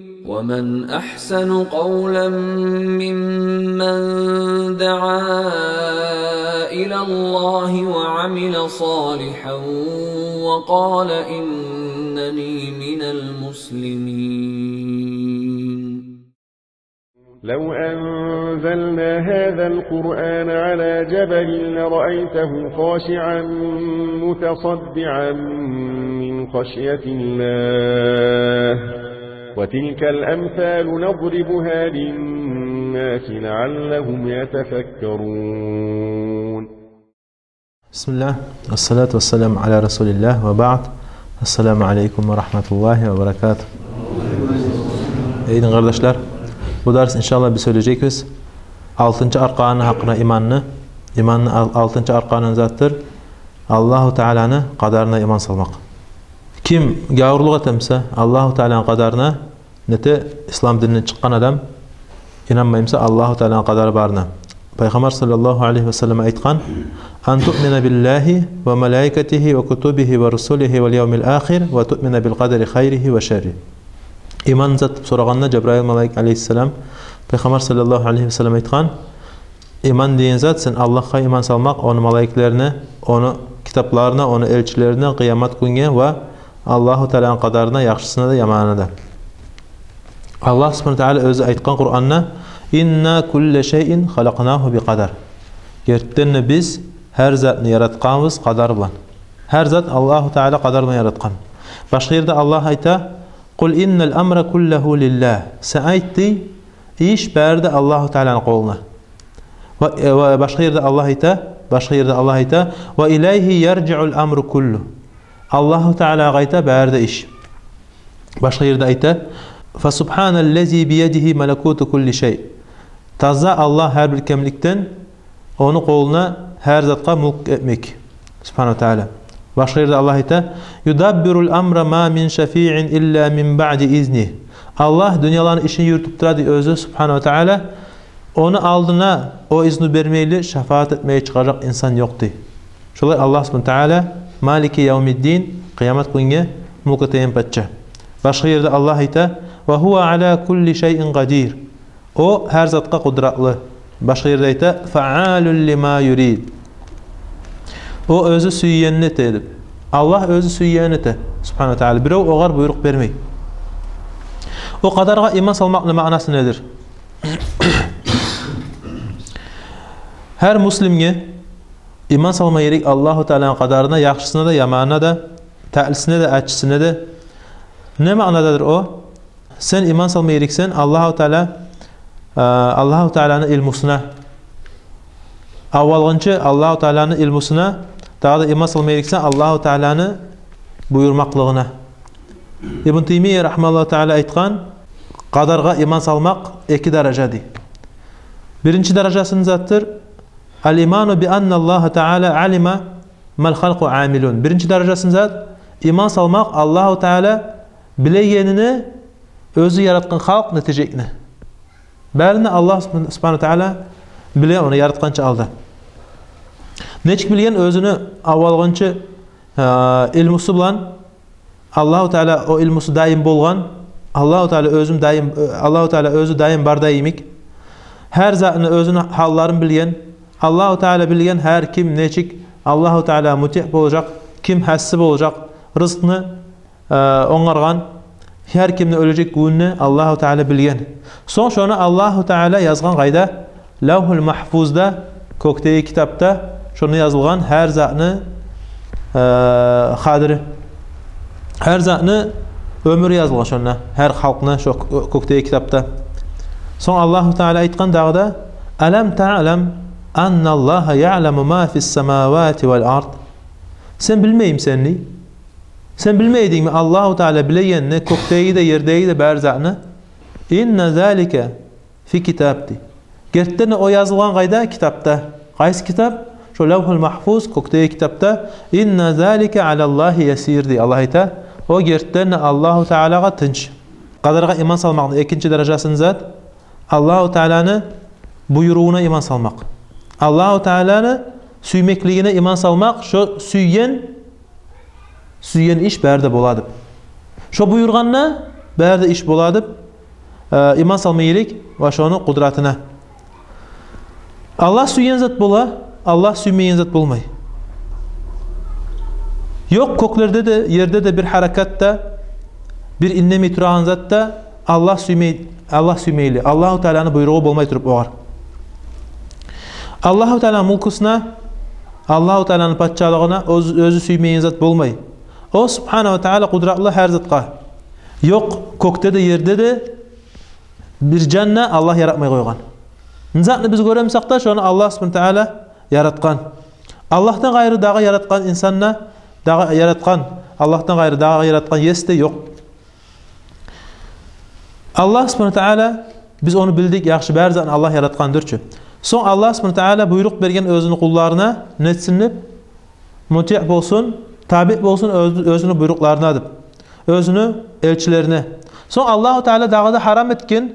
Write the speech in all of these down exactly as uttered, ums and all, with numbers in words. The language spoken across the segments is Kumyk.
ومن أحسن قولا ممن دعا إلى الله وعمل صالحا وقال إنني من المسلمين. لو أنزلنا هذا القرآن على جبل لرأيته خاشعا متصدعا من خشية الله. وتلك الأمثال نضربها للناس لعلهم يتفكرون. بسم الله، والصلاة والسلام على رسول الله، وبعد. السلام عليكم ورحمة الله وبركاته. Эй дин къардашлар, бу дарс, иншаллагь, биз сёйлежекбиз алтынчы арканы гьакъына, иманны. Иманны ал-, алтынчы арканы затдыр Аллагьу Тааланы къадарына иман салмакъ. Ким гавурлукъ этемсе Аллагьу Тааланы къадарына, нете, ислам дининден чыкъгъан адам, инанмаймса Аллагьу Тааланы къадары барына. Пайхаммар саллаллагьу алайгьи ва саллам айтгъан: «Ан туъмина биллагьи ва малаикатигьи ва кутубигьи ва русулигьи вал явмил ахир ва туъмина бил къадари хайригьи ва шарригьи». Иман зат деп сорагъанда, Жабраил малайик алайгьиссалам, Пайхаммар саллаллагьу алайгьи ва саллам айтгъан: иман деген зат — сен Аллагьгъа иман салмакъ, ону малайиклерине, ону китапларына, ону элчилерине, къыямат гюнге ва Аллагьу Тааланы къадарына, яхшысына да, яманына да. Аллагь субгьанагьу ва таала оьзю айтгъан Къуранда: «Инна кулла шайин халакънагьу би къадар». Гертиден де, биз гьар затны яратгъанбыз къадар булан. Гьар зат Аллагьу Таала къадар булан яратгъан. Башгъа ерде Аллагь айта: «Къул иннал амра куллагьу лиллагь». Сен айт, дей, иш бары да Аллагьу Тааланы къолуна. Ва, э, ва башгъа ерде Аллагь айта, башгъа ерде Аллагь айта: «Ва илайгьи яржиул амру куллу». Аллагьу Таалагъа къайта бары да иш. Башгъа ерде айта: «Фасубгьаналлази биядигьи малакуту кулли шай». Таза Аллагь гьар бир кемликден, ону къолуна гьар затгъа мулк этмек, субгьанагьу ва таала. Башгъа ерде Аллагь айта: «Юдаббирул амра ма мин шафиин илла мин баъди изни». Аллагь дюньяланы ишин юрютюп турады оьзю, субгьанагьу ва таала. Ону алдына о изну бермейли шафаат этмеге чыгъажакъ инсан ёкъ, дей. Шолай Аллагь субгьанагьу ва таала Малики явмиддин, къыямат гюнге мулк этеген пача. Башгъа ерде Аллагь айта: «Ва гьува ала кулли шайин къадир». О гьар затгъа къудратлы. Башгъа ерде айта: «Фаалун лима юрид». О оьзю сюйгенин эте, деп. Аллагь оьзю сюйгенин эте, субгьанагьу ва таала. Бирев огъар буйрукъ бермей. О къадаргъа иман салмакъны маънасы недир? Гьар муслимге иман салма герек Аллагьу Тааланы къадарына, яхшысына да, яманына да, татлисине де, аччысына да. Не маънададыр о? Сен иман салма герексен Аллагьу Таала, а, Аллагьу Тааланы илмусуна. Аввалгъынчы Аллагьу Тааланы илмусуна дагъы да иман салма герексен Аллагьу Тааланы буюрмакълыгъына. Ибн Таймия рагьимагьуллагьу таала айтгъан: къадаргъа иман салмакъ эки даража, дей. Биринчи даражасын затдыр: «Ал-иману би анна Аллагьа таала алима мал халкъу амилун». Биринчи даражасын зат — иман салмакъ Аллагьу Таала билегенин оьзю яратгъан халкъ нетежекни. Барын да Аллагь субгьанагьу ва таала биле, ону яратгъанча алда. Нечик билген? Оьзюню аввалгъынчы, э, илмусу булан. Аллагьу Таала, о илмусу даим болгъан. Аллагьу Таала оьзю даим, э, Аллагьу Таала оьзю даим бар да йимик. Гьар затны оьзюню гьалларын билген. Аллагьу Таала билген гьар ким нечик Аллагьу Таалагъа мутиъ болажакъ, ким гьасси болажакъ, рызкъны э, онгаргъан, гьар кимни оьлежек гюнюн Аллагьу Таала билген. Сонг шону Аллагьу Таала язгъан къайда? Лавгьул Магьфузда, кёкдеги китапда, шонда язылгъан гьар затны, э, къадри. Гьар затны оьмюрю язылгъан шонда, гьар халкъны шо кё-, кёкдеги китапда. Сонг Аллагьу Таала айтгъан дагъы да: «Алам таълам анна Аллагьа яъламу ма фис самавати вал ард?» Сен билмеймисен, дей? Сен билмейдингми Аллагьу Таала билегенни кёкдеги де, ердеги де бары затны? «Инна залика фи китаб», — дей. Гертиден де о язылгъан къайда? Китапда. Къайсы китап? Шо Лавгьул Магьфуз, кёкдеги китапда. «Инна залика алаллагьи ясир», — дей. Аллагь айта, о гертиден де Аллагьу Таалагъа тынч. Къадаргъа иман салмакъны экинчи даражасын зат — Аллагьу Тааланы буюрувуна иман салмакъ. Аллагьу Тааланы сюймеклигине иман салмакъ, шо сюйген, сюйген иш бары да бола деп. Шо буюргъанда, Бары да иш бола деп, э, иман салма герек ва шону къудратына. Аллагь сюйген зат бола, Аллагь сюймеген зат болмай. Ёкъ кёклерде де, ерде де бир гьаракат да, бир индемей турагъан зат да Аллагь сюймей, Аллагь сюймейли. Аллагьу Тааланы буйругъу болмай туруп огъар. Аллагьу Тааланы мулкусуна, Аллагьу Тааланы пачалыгъына оьз-, оьзю сюймеген зат болмай. О, субгьанагьу ва таала, къудратлы гьар затгъа. Ёкъ кёкде де, ерде де бир жан да Аллагь яратмай къойгъан. Не затны биз гёремисакъ да, шону Аллагь субгьанагьу ва таала яратгъан. Аллагьдан къайры дагъы яратгъан инсан да, дагъы яратгъан, Аллагьдан къайры дагъы яратгъан ес де ёкъ. Аллагь субгьанагьу ва таала, биз ону билдик яхшы, бары затны Аллагь яратгъандыр чы. Сонг Аллагь субгьанагьу ва таала буйрукъ берген оьзюню къулларына, нетсин деп, мутиъ болсун, табиъ болсун оьз-, оьзюню буйрукъларына деп, оьзюню элчилерине. Сонг Аллагьу Таала дагъы да гьарам этген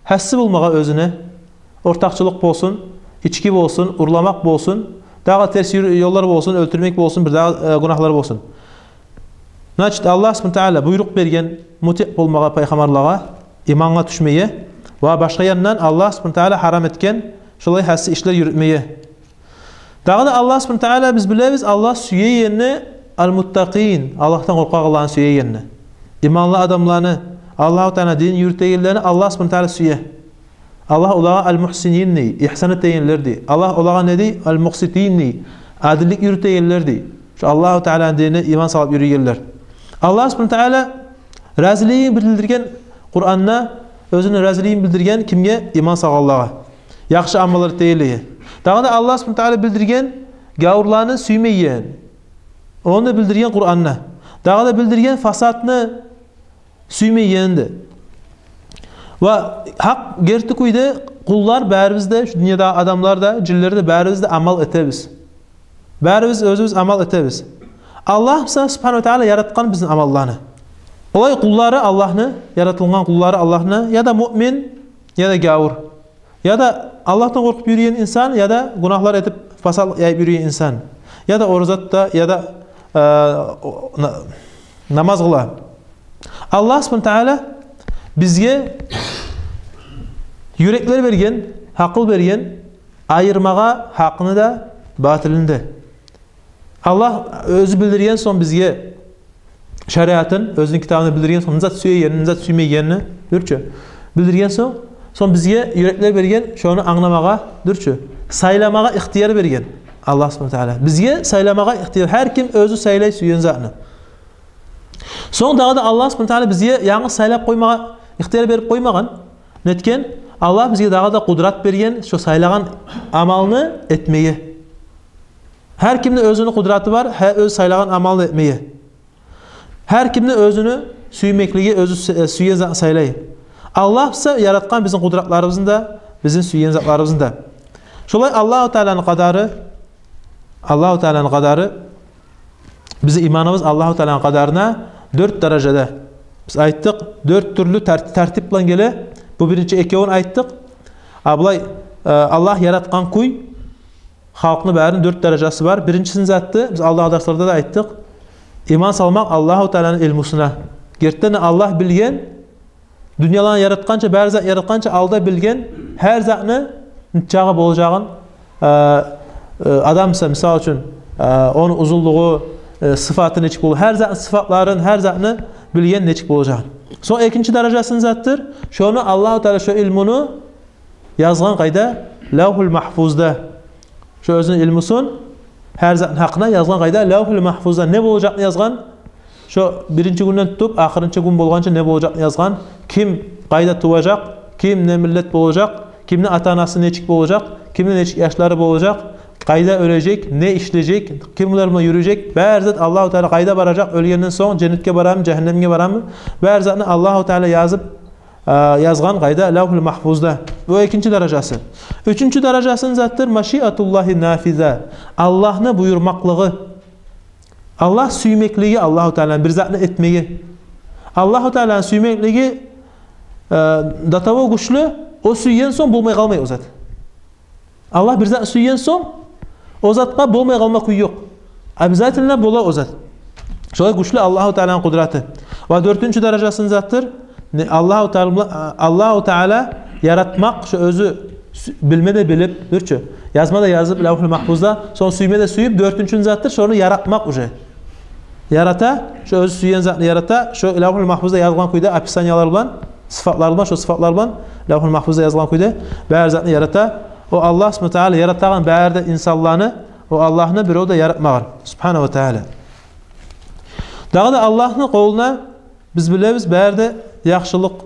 гьасси болмагъа оьзюне. Ортакъчылыкъ болсун, ички болсун, урламакъ болсун, дагъы терс юр-, ёллар болсун, оьлтюрмек болсун, бир дагъы, э, гюнагьлар болсун. Значит, Аллагь субгьанагьу ва таала буйрукъ берген мутиъ болмагъа пайхаммарлагъа, имангъа тюшмеге, ва башгъа яндан Аллагь субгьанагьу ва таала гьарам этген шолай гьасси ишлер юрютмеге. Дагъы да Аллагь субгьанагьу ва таала, биз билебиз, Аллагь сюегени ал-муттакъин, Аллагьдан къоркъагъанланы сюегени. Иманлы адамланы, Аллагьу Тааланы динин юрютегенлени Аллагь субгьанагьу ва таала сюе. Аллагь олагъа ал-мухсинин дей, ихсан этегенлер дей. Аллагь олагъа не дей? Ал-мукъситин дей, адиллик юрютегенлер дей. Шо Аллагьу Тааланы динине иман салып юрюйгенлер. Аллагь субгьанагьу ва таала разилигин билдирген Къуранда, оьзюню разилигин билдирген кимге? Иман салгъанлагъа, яхшы амаллар этегенлеге. Дагъы да Аллагь субгьанагьу ва таала билдирген гавурланы сюймейгенин, ону да билдирген Къуранда. Дагъы да билдирген фасатны сюймейгенин де. Ва гьакъ герти кюйде къуллар барыбыз да, шу дюньяда адамлар да, жинлер де, барыбыз да амал этебиз. Барыбыз оьзюбюз амал этебиз. Аллагь буса субгьанагьу ва таала яратгъан бизин амалланы. Олай къуллары Аллагьны, яратылгъан къуллары Аллагьны, я да муъмин, я да гавур. Я да Аллагьдан къоркъуп юрюйген инсан, я да гюнагьлар этип, фасатлыкъ яйып юрюйген инсан. Я да ораза тута, я да, э, о, на-, намаз къыла. Аллагь субгьанагьу ва таала бизге юреклер берген, гьакъыл берген, айырмагъа гьакъны да, батылны да. Аллагь оьзю билдирген сонг бизге шариатын, оьзюню китабында билдирген сонг, не зат сюегенин, не зат сюймейгенин, дюр чю, билдирген сонг, сонг бизге юреклер берген шону англамагъа, дюр чю, сайламагъа ихтияр берген Аллагь субгьанагьу ва таала. Бизге сайламагъа ихтияр, гьар ким оьзю сайлай сюйген затны. Сонг дагъы да Аллагь субгьанагьу ва таала бизге янгыз сайлап къоймагъа ихтияр берип къоймагъан. Нетген? Аллагь бизге дагъы да къудрат берген шо сайлагъан амалны этмеге. Гьар кимни оьзюню къудраты бар, гьа, оьзю сайлагъан амалны этмеге. Гьар кимни оьзюню сюймеклиги, оьзю сю-, э, сюйген затны сайлай. Аллагь буса яратгъан бизин къудратларыбызны да, бизин сюйген затларыбызны да. Шолай Аллагьу Тааланы къадары, Аллагьу Тааланы къадары, бизин иманыбыз Аллагьу Тааланы къадарына дёрт даражада. Биз айтдыкъ, дёрт тюрлю тар-, тартип булан геле. Бу биринчи экевюн айтдыкъ. А булай, э, Аллагь яратгъан кюй, халкъны барын дёрт даражасы бар. Биринчисин затды, биз алдагъы дарсларда да айтдыкъ. Иман салмакъ Аллагьу Тааланы илмусуна. Гертиден де Аллагь билген, дюньяланы яратгъанча, бары зат яратгъанча алда билген, гьар затны нечакъы болажагъын, э, э, адам буса, мисал учун, э, ону узунлугъу, э, сыфаты нечик болу, гьар затны сыфатларын, гьар затны билген нечик болажагъын. Сонг экинчи даражасын затдыр, шону Аллагьу Таала шо илмуну язгъан къайда? Лавгьул Магьфузда. Шо оьзюню илмусун, гьар затны гьакъына язгъан къайда? Лавгьул Магьфузда. Не болажакъны язгъан? Шо биринчи гюнден тутуп ахырынчы гюн болгъанча не болажакъны язгъан? Ким къайда туважакъ? Ким не миллет болажакъ? Кимни ата-анасы нечик болажакъ? Кимни нечик яшлары болажакъ? Къайда оьлежек? Не ишлежек? Кимлер булан юрюжек? Бары зат Аллагьу Таала, къайда баражакъ? Оьлгенден сонг женнетге барамы, жагьаннемге барамы? Бары затны Аллагьу Таала язып, а, язгъан къайда? Лавгьул Магьфузда. Бу экинчи даражасы. Уьчюнчю даражасын затдыр машиатуллагьи нафиза. Аллагьны буюрмакълыгъы. Аллагь сюймеклиги, Аллагьу Тааланы бир затны этмеги. Аллагьу Тааланы сюймеклиги, э, до того гючлю, о сюйген сонг болмай къалмай о зат. Аллагь бир затны сюйген сонг, о затгъа болмай къалма кюй ёкъ. Обязательно бола о зат. Шолай гючлю Аллагьу Тааланы къудраты. Ва дёртюнчю даражасын затдыр Не, Аллагьу Таала, Аллагьу Таала яратмакъ, шо оьзю сю-, билме де билип, дюр чю, язма да язып Лавхул Магьфузда, сонг сюйме де сюйюп, дёртюнчю затдыр, шону яратмакъ уже. Ярата, шо оьзю сюйген затны ярата, шо Лавхул Магьфузда язылгъан кюйде, описаниялар булан, сыфатлар булан, шо сыфатлар булан, Лавхул Магьфузда язылгъан кюйде, бары затны ярата. О Аллагь субгьанагьу ва таала яратагъан бары да инсанланы, о Аллагьны бирев де яратмагъан, субгьанагьу ва таала. Дагъы да Аллагьны къолуна, биз билебиз, бары да яхшылыкъ.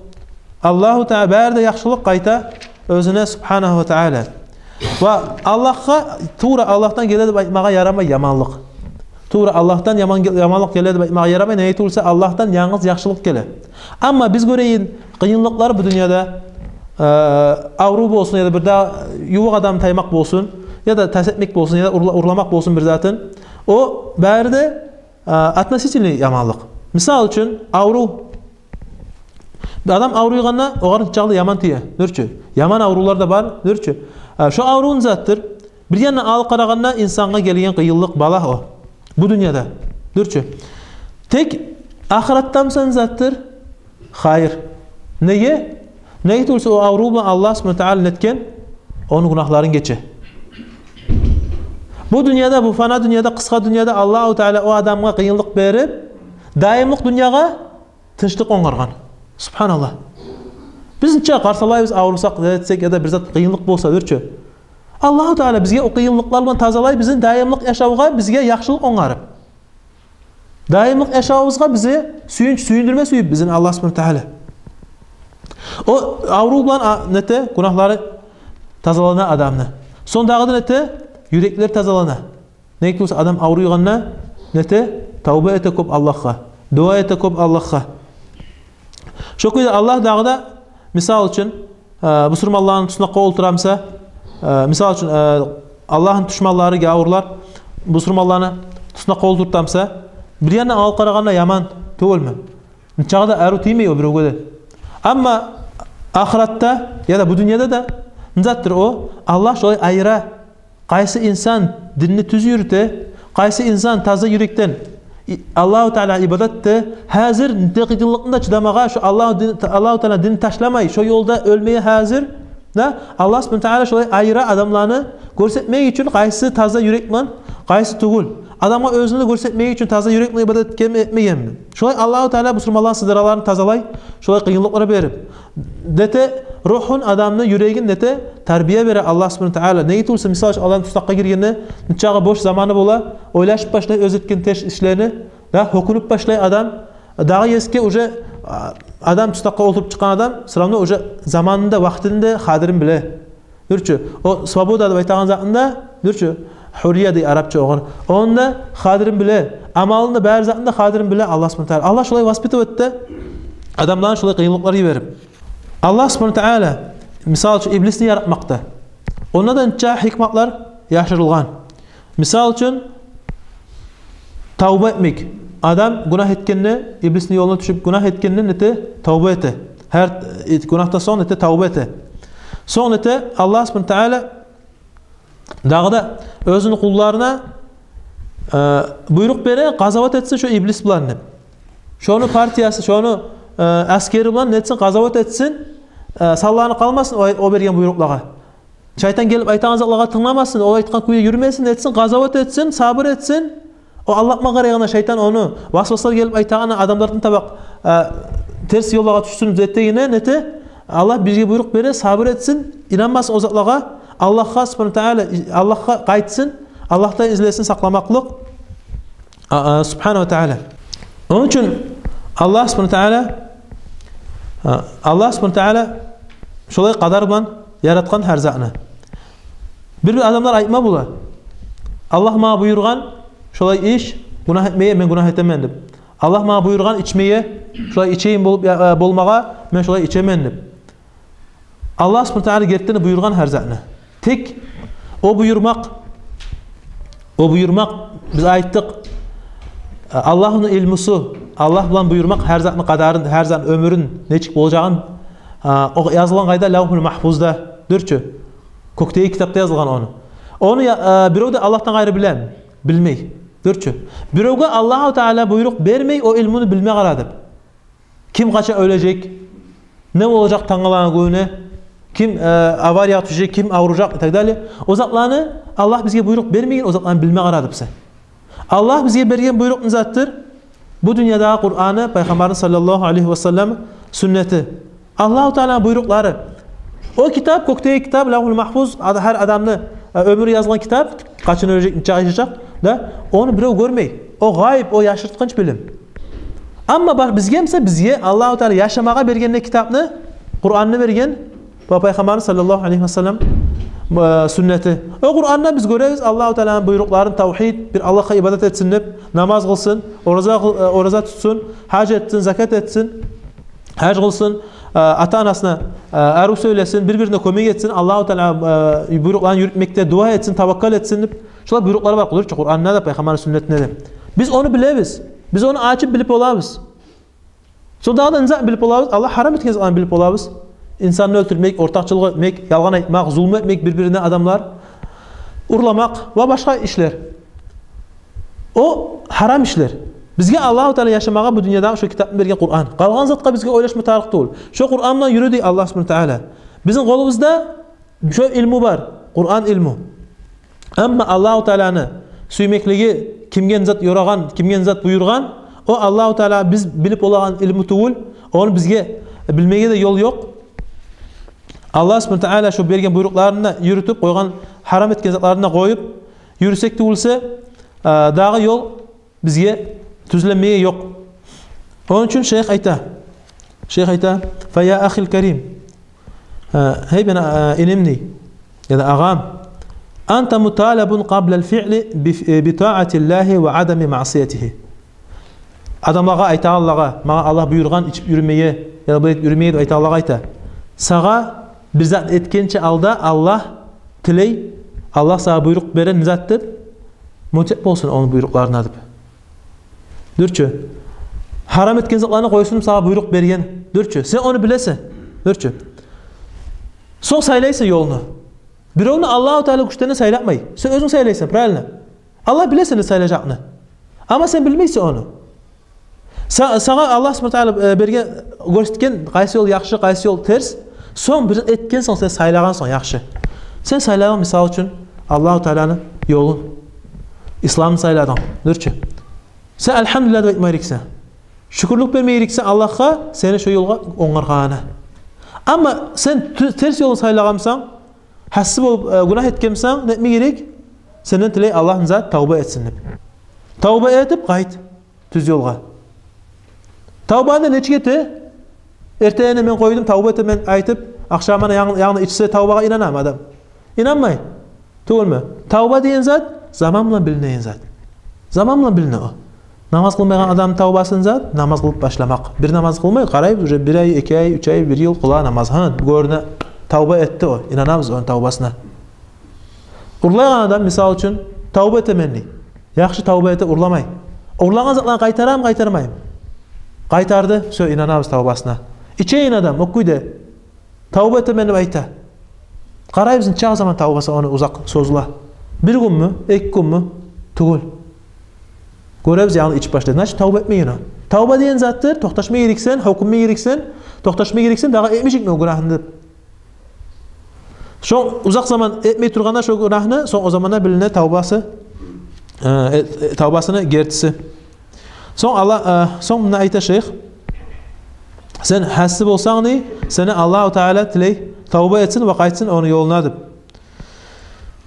Аллагьу Таала, бары да яхшылыкъ къайта оьзюне, субгьанагьу ва таала. Ва Аллагьгъа, тувра Аллагьдан геле деп айтмагъа ярамай яманлыкъ. Тувра Аллагьдан яман гел-, яманлыкъ геле деп айтмагъа ярамай, неге тюгюл де Аллагьдан янгыз яхшылыкъ геле. Амма биз гёрейик къыйынлыкълар бу дюньяда, э, аврув болсун, яда бир де ювукъ адам таймакъ болсун, яда тас этмек болсун, яда урла-, урламакъ болсун бир затын. О бары да а, относительный яманлыкъ. Мисал учун, аврув. Адам авруйгъанда, огъар чагъы да яман тие, дюр чю. Яман аврувлар да бар, дюр чю. А, шо аврув не затдыр? Бир яндан алып къарагъанда, инсангъа гелген къыйынлыкъ, бала о. Бу дюньяда, дюр чю. Тек ахыратда буса не затдыр? Хайыр. Неге? Неге тюгюл де о аврув булан Аллагь субгьанагьу ва таала нетген? Ону гюнагьларын гече. Бу дюньяда, бу фана дюньяда, къысгъа дюньяда Аллагьу Таала о адамгъа къыйынлыкъ берип, дайымлыкъ дюньягъа тынчлыкъ онгаргъан. Субгьаналлагь. Биз нече къарсалайбыз, аврусакъ, не этсек, яда бир зат къыйынлыкъ болса, дюр чю. Аллагьу Таала бизге о къыйынлыкълар булан тазалай, бизин дайымлыкъ яшавгъа, бизге яхшылыкъ онгарып. Дайымлыкъ яшавубузгъа бизге сююнч, сююндюрме сююп бизин Аллагь субгьанагьу ва таала. О аврув булан, а, нете, гюнагьлары тазалана адамны. Сонг дагъы да нете, юреклер тазалана. Неге тюгюл де адам авруйгъанда нете, тавба эте кёп Аллагьгъа, дуа эте кёп Аллагьгъа. Шо кюйде Аллагь дагъы да, мисал учун, э, бусурманланы туснакъгъа олтура буса, э, мисал учун, э, Аллагьны душманлары, гявурлар бусурманланы туснакъгъа олтурта буса, бир яндан алып къарагъанда яман тюгюлмю? Нечакъы да арив тиймей о биревге де. Амма ахыратда яда бу дюньяда да не затдыр о? Аллагь шолай айыра. Къайсы инсан динни тюз юрюте, къайсы инсан таза юрекден и-, Аллагьу Таалагъа ибадат эте, гьазир не къыйынлыкъны да чыдамагъа, шо Аллагьу дин, Аллагьу Таала динни ташламай, шо ёлда оьлмеге гьазир, да, Аллагь субгьанагьу ва таала шолай айыра адамланы, гёрсетмек учун, къайсы таза юрек булан, къайсы тюгюл. Адамгъа оьзюню де гёрсетмек учун, таза юрек булан ибадат этгенми, этмегенми. Шолай Аллагьу Таала бусурманланы сыдыраларын тазалай, шолай къыйынлыкълар берип. Нете, ругьун, адамны юрегин нете, тарбия бере Аллагь субгьанагьу ва таала. Неге тюгюл де, мисал учун, адам туснакъгъа гиргенде, нечакъы бош заманы бола, ойлашып башлай оьзю этген терс ишлени, да, гьёкюнюп башлай адам, дагъы эсге уже, а, адам туснакъгъа олтуруп чыкъгъан адам, всё равно уже заманында, вакътинде къадрин биле. Дюр чю, о свобода деп айтагъан затында, дюр чю, гьуррия дей арапча огъар. Онда къадрин биле, амалында, бары затында къадрин биле Аллагь субгьанагьу ва таала. Аллагь шолай воспитывать эте адамланы, шолай къыйынлыкълар йиберип. Аллагь субгьанагьу ва таала, мисал учун, иблисни яратмакъда. Онда да нече гьикматлар яшырылгъан. Мисал учун, тавба этмек. Адам гюнагь этгенде, иблисни ёлуна тюшюп гюнагь этгенде нете, тавба эте. Гьар, э, гюнагьдан сонг нете, тавба эте. Сонг нете, Аллагь субгьанагьу ва таала дагъы да оьзюню къулларына, э, буйрукъ бере, къазават этсин шо иблис булан деп. Шону партиясы, шону, э, асгери булан нетсин, къазават этсин, э, салланып къалмасын о, о берген буйрукълагъа. Шайтан гелип айтагъан затлагъа тынгламасын, ол айтгъан кюйде юрюмесин, этсин, къазават этсин, сабур этсин. О алдатма къарайгъанда, шайтан ону, васваслар гелип айтагъаны адамланы таба, э, терс ёллагъа тюшсюн деп дегенде, нете, Аллагь бизге буйрукъ бере, сабур этсин, инанмасын о затлагъа, Аллагьгъа субгьанагьу ва таала, Аллагьгъа къайтсын, Аллагьдан излесин сакъламакълыкъ. А, а, субгьанагьу ва таала. Ону учун Аллагь субгьанагьу ва таала, а, Аллагь субгьанагьу ва таала шолай къадар булан яратгъан гьар затны. Бир-бир адамлар айтма бола: «Аллагь магъа буюргъан шолай иш, гюнагь этмеге, мен гюнагь этемен», — деп. «Аллагь магъа буюргъан ичмеге, шолай ичейим болуп, я, а, болмагъа, мен шолай ичемен», — деп. Аллагь субгьанагьу ва таала гертиден де буюргъан гьар затны. Тек о буюрмакъ, о буюрмакъ, биз айтдыкъ, Аллагьны илмусу, Аллагь булан буюрмакъ гьар затны къадарын, гьар затны оьмюрюн, нечик болажагъын, а, о язылгъан къайда? Лавгьул Магьфузда, дюр чю, кёкдеги китапда язылгъан ону. Ону я, а, бирев де Аллагьдан къайры билеми? Билмей, дюр чю. Биревге Аллагьу Таала буйрукъ бермей о илмуну билме къара деп. Ким къачан оьлежек, Не болажакъ тангалагъа гёне, ким, э, авариягъа тюшежек, ким авружакъ и так далее. О затланы Аллагь бизге буйрукъ бермеген, о затланы билме къарадып сен. Аллагь бизге берген буйрукъ не затдыр? Бу дюньядагъы Къураны, Пайхаммарны саллаллагьу алайгьи ва саллам сюннети. Аллагьу Тааланы буйрукълары. О китап, кёкдеги китап, Лавгьул Магьфуз, ад-, гьар адамны, э, оьмюрю язылгъан китап, къачан оьлежек, нечакъы яшажакъ, да, ону бирев гёрмей. О гъайып, о яшыртгъынч билим. Амма бар бизге буса, бизге Аллагьу Таала яшамагъа берген не китапны, Къуранны берген, ва Пайхаммарны саллаллагьу алайгьи ва саллам, э, сюннети. О Къуранда биз гёребиз Аллагьу Тааланы буйрукъларын, тавгьид, бир Аллагьгъа ибадат этсин деп, намаз къылсын, ораза къыл-, э, ораза тутсун, гьаж этсин, закат этсин, гьаж къылсын, э, ата-анасына, э, арив сёйлесин, бир-бирине кёмек этсин, Аллагьу Таала, э, буйрукъларын юрютмекде дуа этсин, таваккал этсин деп. Шолай буйрукълар бар, къуллукъчу, Къуранда да, Пайхаммарны сюннетинде де. Биз ону билебиз. Биз ону ачып билип болабыз. Сонда дагъы да не зат билип болабыз? Аллагь гьарам этген затланы билип болабыз. Инсанны оьлтюрмек, ортакъчылыкъ этмек, ялгъан айтмакъ, зулму этмек бир-бирине адамлар, урламакъ ва башгъа ишлер. О гьарам ишлер. Бизге Аллагьу Таала яшамагъа бу дюньядагъы шо китапны берген Къуран. Къалгъан затгъа бизге ойлашма тарыкъ тюгюл. Шо Къуран булан юрю дей Аллагь субгьанагьу ва таала. Бизин къолубузда шо илму бар, Къуран илму. Амма Аллагьу Тааланы сюймеклиги, кимге не зат ёрагъан, кимге не зат буюргъан, о Аллагьу Таала биз билип болагъан илму тюгюл, ону бизге билмеге де ёл ёкъ. Аллагь субгьанагьу ва таала шо берген буйрукъларын да юрютюп, къойгъан, гьарам этген затларын да къоюп юрюсек тюгюл буса, а, дагъы ёл бизге тюзленмеге ёкъ. Ону учун шейх айта, шейх айта: «Фа я ахил карим», э, гьей мени, э, иним дей, яда агъам, «анта муталабун къаблал фиъли би, э, би таатиллагьи ва адами маъсиятигьи». Адамлагъа айтагъанлагъа, магъа Аллагь буюргъан ичип юрюмеге, яда булай этип юрюмеге деп айтагъанлагъа айта. Сагъа бир зат этгенче алда Аллагь тилей, Аллагь сагъа буйрукъ бере, не зат деп, мутиъ болсун ону буйрукъларына деп. Дюрчю. Гьарам этген затланы къойсун сагъа буйрукъ берген. Дюрчю. Сен ону билесен. Дюрчю. Сонг сайлайсан ёлну. Биревню Аллагьу Таала гючден сайлатмай. Сен оьзюнг сайлайсан, правильно? Аллагь биле сени сайлажакъны. Амма сен билмейсен ону. Са-, сагъа Аллагь субгьанагьу ва таала, э, берген, гёрсетген къайсы ёл яхшы, къайсы ёл терс. Сонг бир этген сонг, сен сайлагъан сонг яхшы. Сен сайлагъан, мисал учун, Аллагьу Тааланы ёлун, исламны сайладынг, дюрчю. Сен альгьамдулиллагь деп айтма герексен. Шюкюрлюк берме герексен Аллагьгъа, сени шо ёлгъа онгаргъангъа. Амма сен тю-, терс ёлну сайлагъан бусанг, гьасси болуп, э, гюнагь этген бусанг, не этме герек? Сенден тилей Аллагь не зат, тавба этсин деп. Тавба этип къайт тюз ёлгъа. Тавбаны нечик эте? Эртенине мен къойдум, тавба этемен айтып, ахшамына янг-, янгы ичсе, тавбагъа инанамы адам? Инанмай. Тюгюлмю? Тавба деген зат заман булан билинеген зат. Заман булан билине о. Намаз къылмайгъан адамны тавбасын зат намаз къылып башламакъ. Бир намаз къылмай, къарайбыз, уже бир ай, эки ай, уьч ай, бир йыл къыла намаз. Гьа, гёрюне, тавба этди о. Инанабыз ону тавбасына. Урлайгъан адам, мисал учун, тавба этемен дей. Яхшы тавба эте, урламай. Урлагъан затланы къайтарамы, къайтармаймы? Къайтарды, всё, инанабыз тавбасына. Ичеген адам, о кюйде, тавба этемен деп айта. Къарайбыз, нечакъы заман тавбасы ону узакъ созула. Бир гюнмю, эки гюнмю? Тюгюл. Гёребиз, янгы ичип башлады. Значит, тавба этмеген о. Тавба деген затдыр, токъташма герексен, гьёкюнме герексен, токъташма герексен, дагъы этмежекмен о гюнагьны деп. Шо узакъ заман этмей тургъанда шо гюнагьны, сонг о заманда билине тавбасы, э, э, э, тавбасыны гертиси. Сонг Аллагь, э, сонг мунда айта шейх: сен гьасси болсанг дей, сени Аллагьу Таала тилей тавба этсин ва къайтсын ону ёлуна деп.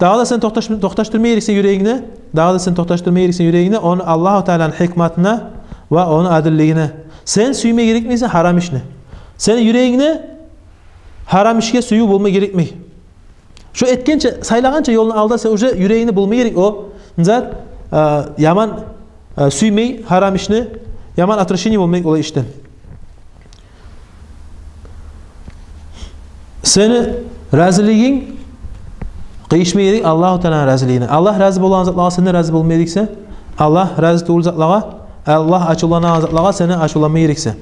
Дагъы да сен токъташ-, токъташдырма герексен юрегингни, дагъы да сен токъташдырма герексен юрегингни ону Аллагьу Тааланы гьикматына ва ону адиллигине. Сен сюйме герекмейсен гьарам ишни. Сени юрегингде гьарам ишге сююв болма герекмей. Шо этгенче, сайлагъанча ёлну алда сен уже юрегингде болма герек о зат, э, яман, э, сюймей гьарам ишни, яман отвращение болма герек олай ишден. Сени разилигинг къыйышма герек Аллагьу Тааланы разилигине. Аллагь рази болагъан затлагъа сен де рази болма герексен. Аллагь рази тюгюл затлагъа, Аллагь ачувланагъан затлагъа сен де ачувланма герексен.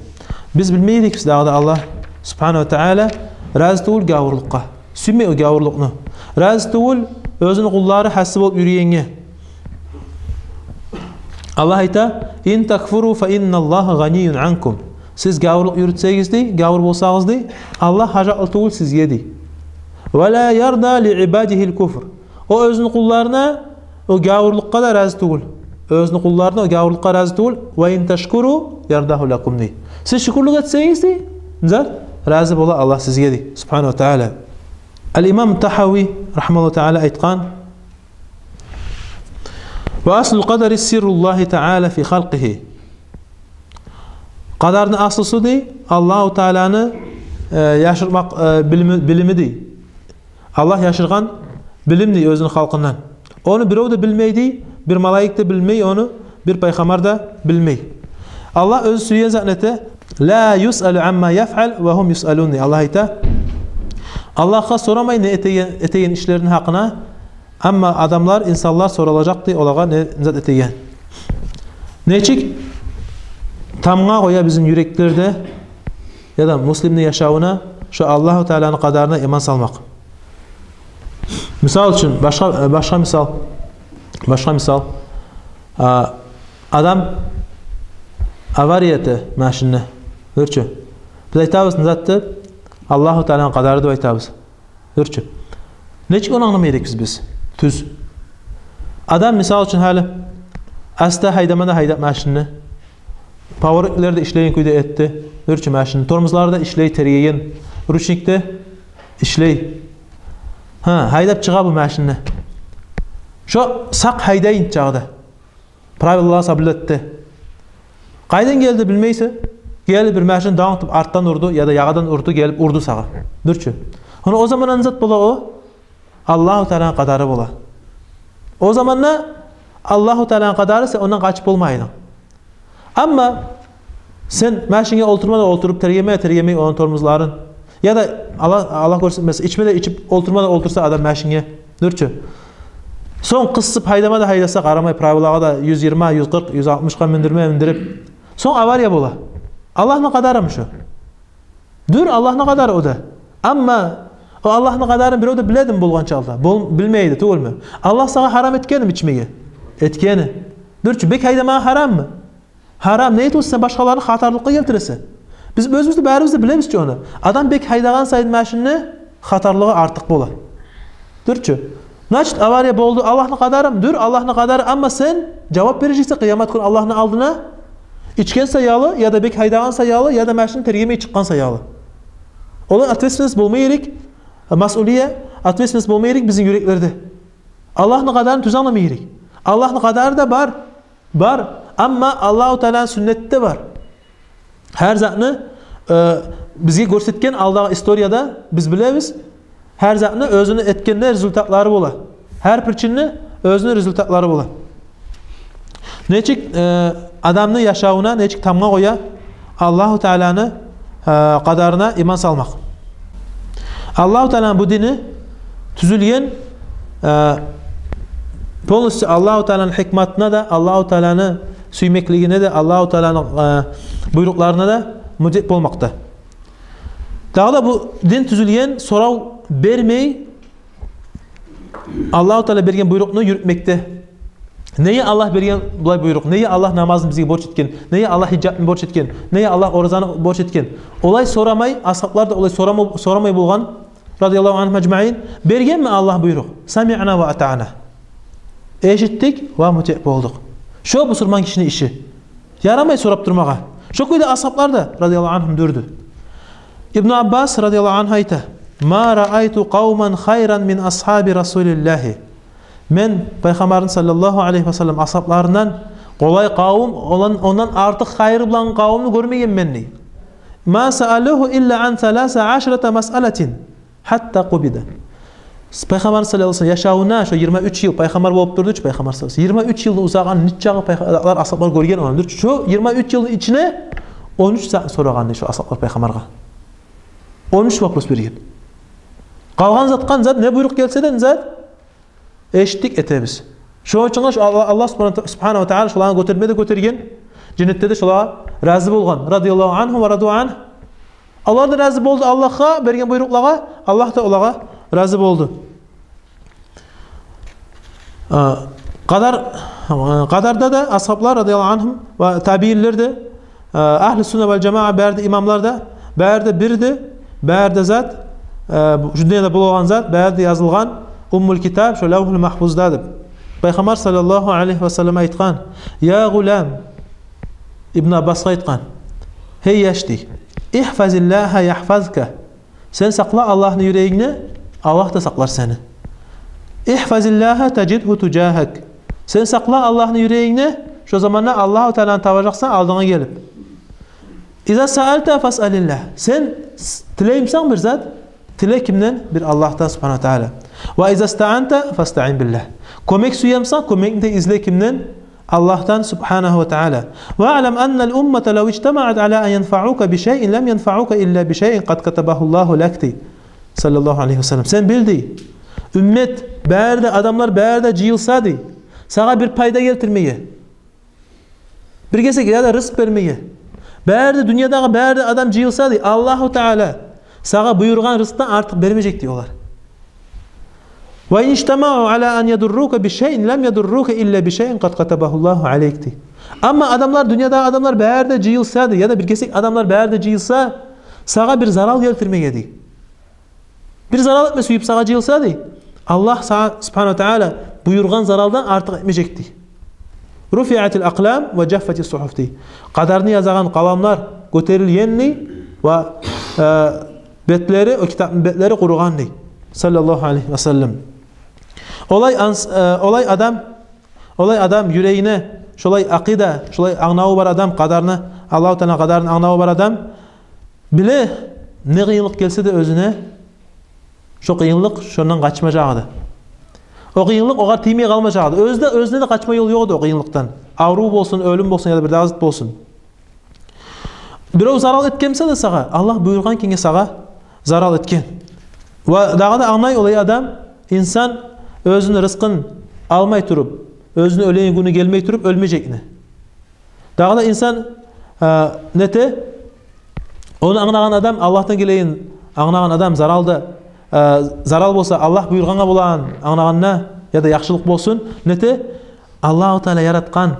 Биз билме герекбиз дагъы да, Аллагь субгьанагьу ва таала рази тюгюл гавурлукъгъа. Сюймей о гавурлукъну. Рази тюгюл оьзюню къуллары гьасси болуп юрюгенге. Аллагь айта: «Ин такфуру фа инналлагьа гъанийюн анкум». Сиз гавурлукъ юрютсегиз, дей, гавур болсагъыз, дей, Аллагь гьажатлы тюгюл сизге, дей. «Ва ла ярда ли ибадигьил куфр». О оьзюню къулларына о гавурлукъгъа да рази тюгюл. Оьзюню къулларына о гавурлукъгъа рази тюгюл. «Ва ин ташкуру ярдагьу лакум», дей. Сиз шюкюрлюк этсегиз, дей, не зат, рази бола Аллагь сизге, дей, субгьанагьу ва тааля. Ал-Имам Тагьави, рагьимагьуллагьу тааля, айтгъан: «Ва аслул къадари сирруллагьи тааля фи халкъигьи». Къадарны аслусу, дей, Аллагьу Тааляны, э, яшырмакъ, э, билими, билими, дей. Аллагь яшыргъан билим, дей, оьзюню халкъындан. Ону бирев де билмей, дей, бир малайик де билмей ону, бир пайхаммар да билмей. Аллагь оьзю сюйген затны эте. «Ла юсъалу амма яфъал ва гьум юсъалун», дей. Аллагь айта: Аллагьгъа сорамай не этеген, этеген ишлерини гьакъына, амма адамлар, инсанлар соралажакъ, дей, олагъа не зат этеген. Нечик тамгъа къоя бизин юреклерде яда муслимни яшавуна шо Аллагьу Тааляны къадарына иман салмакъ. Мисал учун, башгъа, э, башгъа мисал, башгъа мисал. А, адам авария эте машинни. Дюр чю. Биз айтабыз, не зат деп, Аллагьу Тааляны къадары деп айтабыз. Дюр чю. Нечик ону англама герекбиз биз? Тюз. Адам, мисал учун, гьали аста гьайдама да гьайдап машинни. Поворотлар да ишлейген кюйде этди. Дюр чю, машинни тормозлары да ишлей, тергеген. Ручник де ишлей. Гьа, гьайдап чыгъа бу машинни. Шо сакъ гьайдайын чагъы да. Правилалар соблюдать эте. Къайдан гелди билмейсен. Гелип бир машин дангъ этип артдан урду яда ягъадан урду, гелип урду сагъа. Дюр чю. Ону о заманда не зат бола о? Аллагьу Тааланы къадары бола. О заманда Аллагьу Тааланы къадары, сен ондан къачып болмайдынг. Амма сен машинге олтурма да олтуруп, тергеме де тергемей ону тормозларын, яда Аллагь, Аллагь гёрсетмесин, ичме де ичип, олтурма да олтурса адам машинге, дюр чю. Сонг къысып, гьайдама да гьайдаса, къарамай правилагъа да, юз йигирма, юз къыркъ, юз алтмышгъа миндирме миндирип. Сонг авария бола. Аллагьны къадарымы шо? Дюр, Аллагьны къадары о да. Амма о Аллагьны къадарын бирев де биледими болгъан чагъы да? Бол-, билмейди, тюгюлмю? Аллагь сагъа гьарам этгеними ичмеге? Этгени. Дюр чю, бек гьайдамагъа гьараммы? Гьарам. Не этесен, сен башгъаланы хатарлыкъгъа гелтиресен. Биз оьзюбюз де, барыбыз да билебиз чи ону. Адам бек гьайдагъан сайын машинни, хатарлыгъы артыкъ бола. Дюр чю. Значит, авария болду, Аллагьны къадарымы? Дюр, Аллагьны къадары, амма сен жавап бережексен къыямат гюн Аллагьны алдына, ичген саялы, яда бек гьайдагъан саялы, яда машинни тергемей чыкъгъан саялы. Олай ответственность болма герек, масъулия, ответственность болма герек бизин юреклерде. Аллагьны къадарын тюз англама герек. Аллагьны къадары да бар, бар. Амма Аллагьу Тааланы сюннети де бар. Гьар затны, э, бизге гёрсетген алдагъы историяда биз билебиз. Гьар затны оьзюню этгенде результатлары бола. Гьар причинни оьзюню результатлары бола. Нечик, э, адамны яшавуна нечик тамгъа къоя Аллагьу Тааланы, э, къадарына иман салмакъ. Аллагьу Тааланы бу дини тюзюлген, э, полностью Аллагьу Тааланы гьикматына да, Аллагьу Тааланы сюймеклигине де, Аллагьу Тааланы, э, буйрукъларына да мутиъ болмакъда. Дагъы да бу дин тюзюлген сорав бермей, Аллагьу Таала берген буйрукъну юрютмекде. Неге Аллагь берген булай буйрукъ? Неге Аллагь намазны бизге борч этген? Неге Аллагь гьижапны борч этген? Неге Аллагь оразаны борч этген? Олай сорамай, асгьаблар да олай сорама-, сорамай болгъан, радияллагьу ангьум ажмаин. Бергенми Аллагь буйрукъ? «Самиъна ва атаъна». Эшитдик ва мутиъ болдукъ. Шо бусурман гишини иши. Ярамай сорап турмагъа. Шо кюйде асгьаблар да, радияллагьу ангьум, дюрдю. Ибну Аббас, радияллагьу ангьу, айта: «Ма раайту къавман хайран мин асгьаби Расулиллагьи». Мен Пайхаммарны, саллаллагьу алайгьи ва саллам, асгьабларындан къолай къавум, ондан, ондан артыкъ хайыр булан къавумну гёрмегенмен, дей. «Ма саалугьу илла ан саласа ашрата масъалатин». Гьатта къубида. Пайхаммар саллаллагьу алайгьи ва саллам яшавуна, шо йигирма уьч йыл пайхаммар болуп турду чу Пайхаммар саллаллагьу алайгьи ва саллам. Йигирма уьч йылны узагъын нечакъы пайха-, асгьаблар гёрген ону, дюр чю. Шо йигирма уьч йылны ичине он уьч са-, сорагъан дей шо асгьаблар Пайхаммаргъа. Он уьч вопрос берген. Къалгъан зат, къалгъан зат, не буйрукъ гелсе де, не зат, эшитдик, этебиз. Шону учун да шо Аллагь, Аллагь субгьана-, субгьанагьу ва таала шоланы гётерме де гётерген, женнетде де шолагъа рази болгъан. Радияллагьу ангьум ва раду ангь. Олар да рази болду Аллагьгъа берген буйрукълагъа, Аллагь да олагъа рази болду. А, къадар, а, къадарда да асгьаблар, радияллагьу ангьум, ва табиинлер де, Э, агьлю сунна вал жамаа, бары да имамлар да, бары да бирди, бары да зат, э, бу, шу дюньяда болагъан зат, бары да язылгъан Уммул Китаб, шо Лавгьул Магьфузда деп. Пайхаммар саллаллагьу алайгьи ва саллам айтгъан: «Я гъулам», Ибну Аббасгъа айтгъан: «Гьей яш, – дей, – ихфазиллагьа ягьфазка». Сен сакъла Аллагьны юрегингде, Аллагь да сакълар сени. «Ихфазиллагьа тажидгьу тужагьак». Сен сакъла Аллагьны юрегингде, шо заманда Аллагьу Тааланы табажакъсан алдынга гелип. «Иза саалта фасалиллагь». Сен с-, тилеймисен бир зат, тиле кимден? Бир Аллагьдан, субгьанагьу ва таала. «Ва иза стаанта фастаин биллагь». Кёмек сюемисен, кёмекни де изле кимден? Аллагьдан, субгьанагьу ва таала. «Ва алам аннал уммата лав ижтамаат ала ан янфаука бишайин лам янфаука илла бишайин къад катабагьуллагьу лак», – дей, саллаллагьу алайгьи ва саллам. Сен бил, дей, уммат, бары да адамлар, бары да жыйылса, дей, сагъа бир пайда гелтирмеге, бир гесек яда рызкъ бермеге, бары да дюньядагъы бары да адам жыйылса, дей, Аллагьу Таала сагъа буюргъан рызкъдан артыкъ бермежек, дей, олар. «Ва ин ижтамаъу ала ан ядуррука бишайин лам ядуррука илла бишайин къад катабагьуллагьу алайк», – дей. Амма адамлар, дюньядагъы адамлар бары да жыйылса, дей, яда бир гесек адамлар бары да жыйылса, сагъа бир зарал гелтирмеге, дей, бир зарал этме сююп сагъа жыйылса, дей, Аллагь сагъа, субгьанагьу ва таала, буюргъан заралдан артыкъ этмежек, дей. «Руфиатил акълам ва жаффатис сугьуф», – дей. Къадарны язагъан къаламлар гётерилген, дей, ва, э, бетлери, о китапны бетлери къуругъан, дей, саллаллагьу алайгьи ва саллам. Олай анс-, э, олай адам, олай адам юрегине шолай акъида, шолай англаву бар адам, къадарны, Аллагьу Тааланы къадарны англаву бар адам биле, не къыйынлыкъ гелсе де оьзюне, шо къыйынлыкъ шондан къачмажакъ эди. О къыйынлыкъ огъар тиймей къалмажакъ эди. Оьзю де, оьзюне де къачма ёл ёкъ эди о къыйынлыкъдан. Аврув болсун, оьлюм болсун, яда бир дагъы зат болсун. Бирев зарал этгенмиса да сагъа, Аллагь буюргъан экенге сагъа зарал этген. Ва дагъы да англай олай адам, инсан оьзюню рызкъын алмай туруп, оьзюню оьлеген гюню гелмей туруп оьлмежекни. Дагъы да инсан, э, нете, ону англагъан адам, Аллагьдан гелегенин англагъан адам, зарал да, э, зарал болса Аллагь буюргъангъа болагъанын англагъанда, яда яхшылыкъ болсун, нете, Аллагьу Таала яратгъан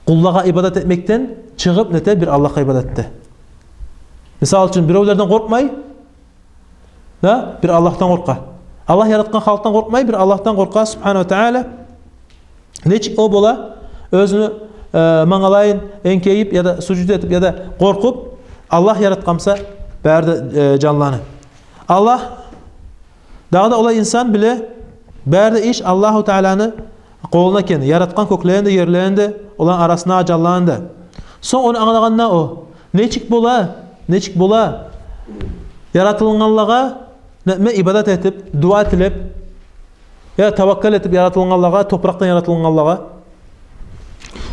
къуллагъа ибадат этмекден чыгъып, нете, бир Аллагьгъа ибадат эте. Мисал учун, биревлерден къоркъмай, да, бир Аллагьдан къоркъа. Аллагь яратгъан халкъдан къоркъмай, бир Аллагьдан къоркъа, субгьанагьу ва таала. Нечик о бола, оьзюню, э, мангалайын энкейип, яда сужуд этип, яда къоркъуп, Аллагь яратгъанмыса бары да, э, жанланы. Аллагь, дагъы да олай инсан биле, бары да иш Аллагьу Тааланы къолунда экен, яратгъан кёклени де, ерлени де, оланы арасындагъы жанланы да. Сонг ону англагъанда о, нечик бола, нечик бола, яратылынгъанлагъа нетме, ибадат этип, дуа тилеп, я таваккал этип яратылынгъанлагъа, топуракъдан яратылынгъанлагъа.